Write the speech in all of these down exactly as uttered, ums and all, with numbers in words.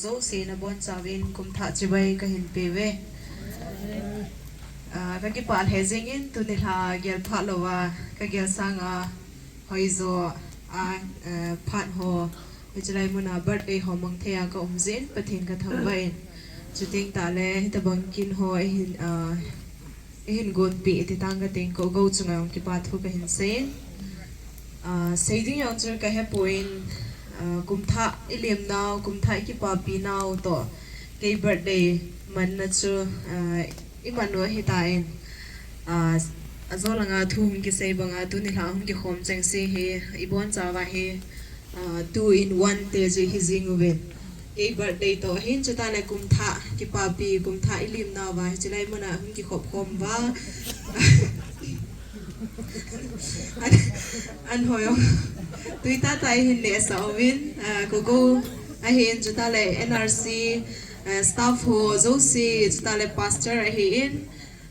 Jouse nabonchauvin kumthah chibai kahin peuve. Ah, kakipah lheh jengin tuni lha gel phat louva kagel sanga hoijo a, eh, phat ho, hichelai muna birthday ho mang thei a kaum jeh in Pathen kathangvah in. Chuteng tahle hitobang kin ho eihin, ah, eihin gonpeh ti tang kateng ko go chunga jong kipa thu kahin seiyin. Ah, sei ding jong chu kahepon, ah, kumthah ilimnau, kumthah ikipapinau toh kei birthday manna chu, ah, iman u ahitan. Ah, ajol langa thu hung kisei banga tuni lha hung kikhom chengse hi ibonchauva hi, ah, two in one te jeh hi jing uvin. Kei birthday toh hin chuteng le kumthah kipapi, kumthah ilimnauva hichelai muna hung kikhop khom uva. An, an hoi o. Tui tahtah ihin nehsah uvin, ah, ko go ahin chuteng le N R C, ah, staff ho jouse chuteng le pastor ahin,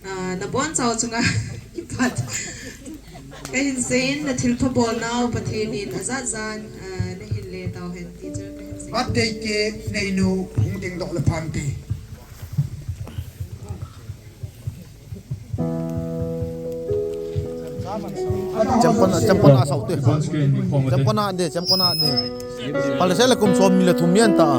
ah, nabonchau chunga kipa thu kahin seiyin, nathilpha bolnau Pathen in ajat jan, ah, nahin le tauhen ti chu kahin seiyin. Birthday cake neinu hung dingdoh le phante. Chempon, chempon a sao te. Chempon a de, chempon a de. Pale sele kum som ni le thum yen ta.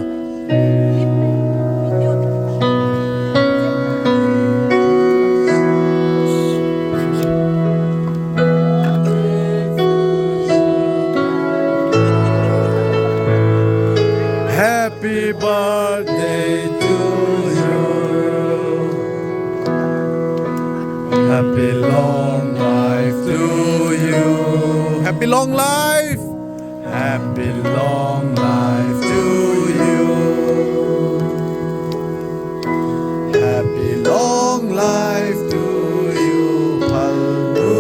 Happy birthday to you. Happy long life to you. Happy long life. Happy long life to you. Happy long life to you, Phalnu.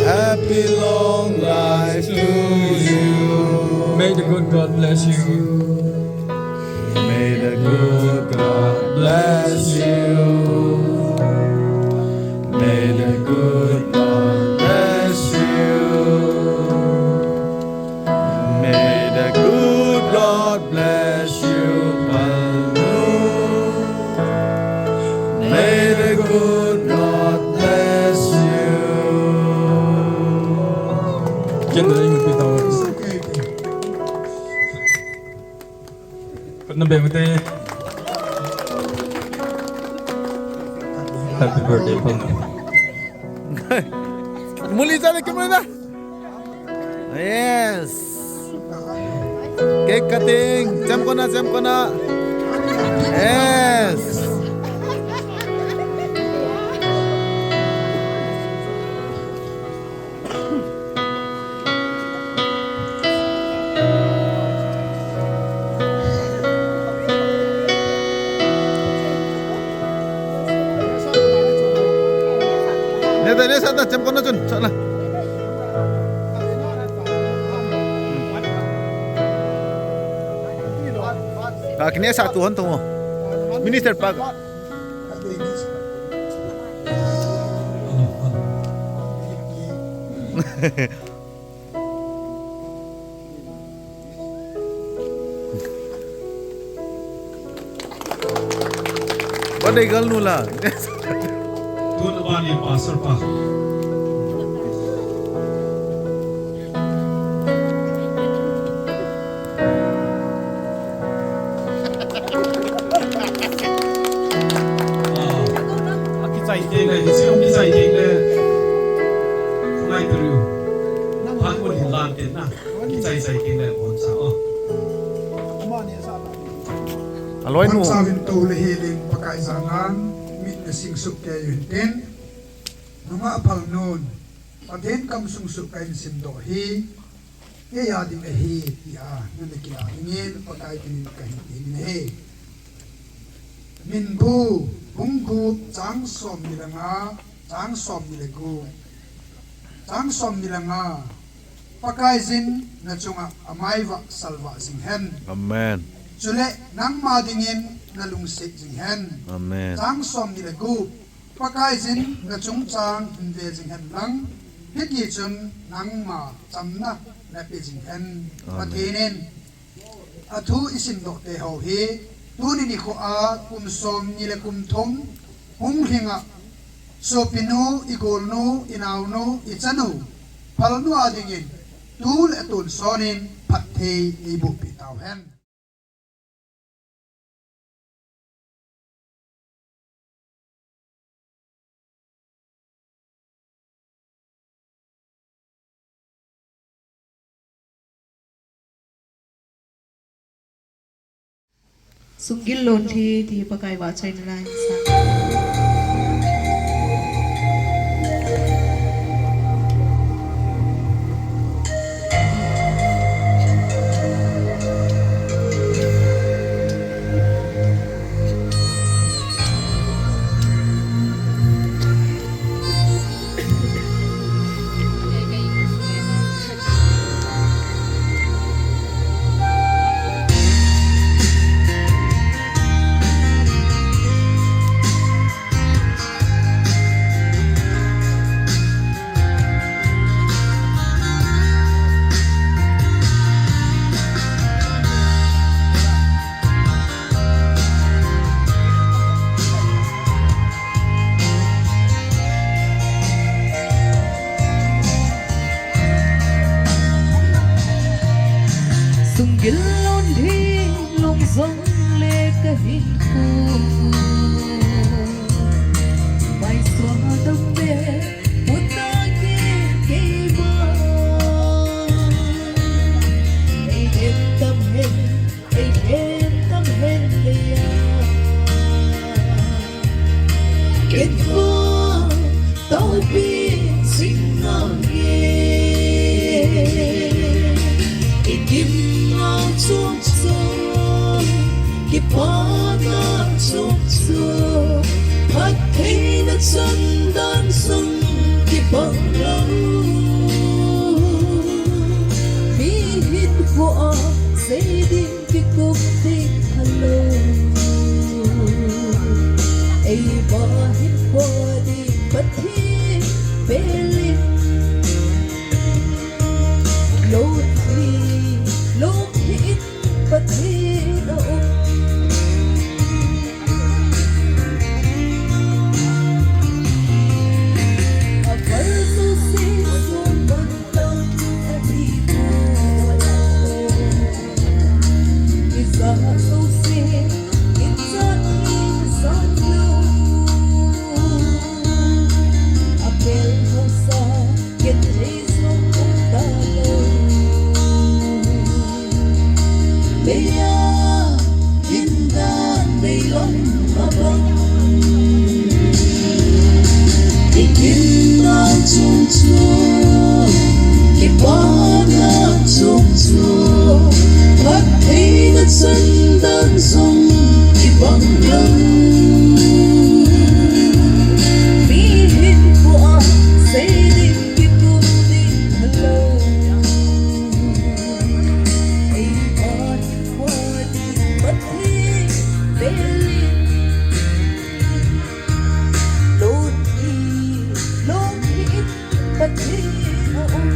Happy long life to you. May the good God bless you. May the good God bless you. May the good God bless you. May the good Lord bless you, Phalnu. May the good Lord bless you. Ken da ing pi tau. Khut na beng u te. Happy birthday, Phalnu. Muli jale kemna. Yes. Cake cutting. Chempon a, chempon a. Yes. Ne da, ne sa da, chempon na chun, sa na. Ka kine sa tu hon tu mo. Minister pa. Ba dei gal nu la. Tun ba ni pastor pa. Ah, akichai teng le, hiche hung kichai teng le. Ngai tu riu. Phat mun hin lan ten na. Kichai chai teng le bon sa o. Aloi nu. Phat sa vin to le hi ling Pakai jana, mit na sing suk kei u hin tin. Nungah Phalnun. Pathen kam sung suk kahin simdoh hi. Kei a ding ahi, tia, nana kila dingin, Pakai tinin kahin tin ahi. Minbu, bung gup, chang som ni le nga, chang som ni le gup. Chang som ni le nga, Pakaiyin na chunga amai vah salvah jing hen. Amen. Chule nangma dingin na lungset jing hen. Amen. Chang som ni le gup, Pakaiyin na chungchang hin ve jing hen lang, hiti chun nangma chamna na pe jing hen. Amen. Pathen in Athu isimdoh te ho hi, tuni nikho a kum som ni le kum thum hung lhing a, sopinu, igolnu, inaonu, ichanu, phalnu a dingin, tu le tun sonin phatthei eiboh pi tau hen. Sunggil lonlhi ti Pakai vahchoina lai sa. Sunggil lonlhi long jong le kahin khu. Mai sua dam be, puta ke ke ba. Ei em tam hen, ei em tam hen le ya. Ken vang taupi sing nang e. I gimna chom chom, kipana chom chom, phattheina changdan jong kibang lou. Mihin kho a sei ding kikup ding phalou. Eiva hinkho ding Pathen pelin. Lungthim, lungthim Pathen a um. Aval jouse sumang Meia hindan meilom abang. Ikinna chom chom, kipana chom chom, phattheina changdan jong kibang lou. Mihin kho a sei ding kikup ding phalou. Eiva hinkho ding Pathen pelin. Lungthim, lungthim Pathen a um.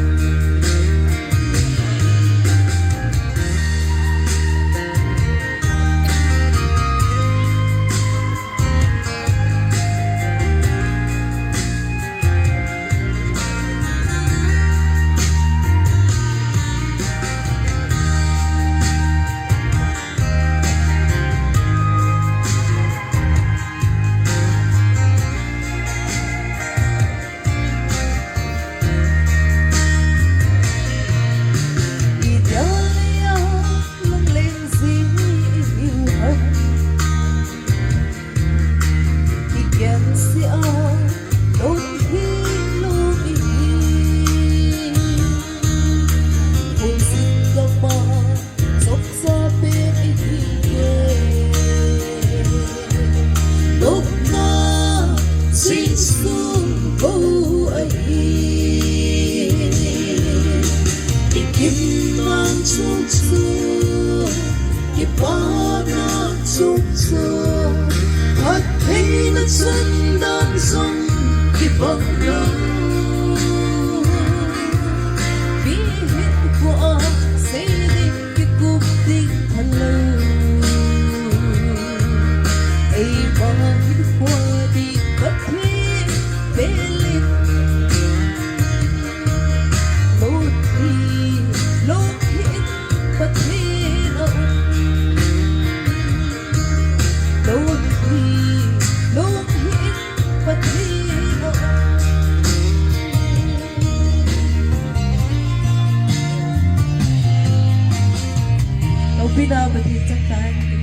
Nopna Jesu bou ahi. Ikimna chom chom, kipana chom chom, phattheina changdan jong kibang lou. Mihin kho a sei ding kikup ding phalou. Pina Pathen chang tahen.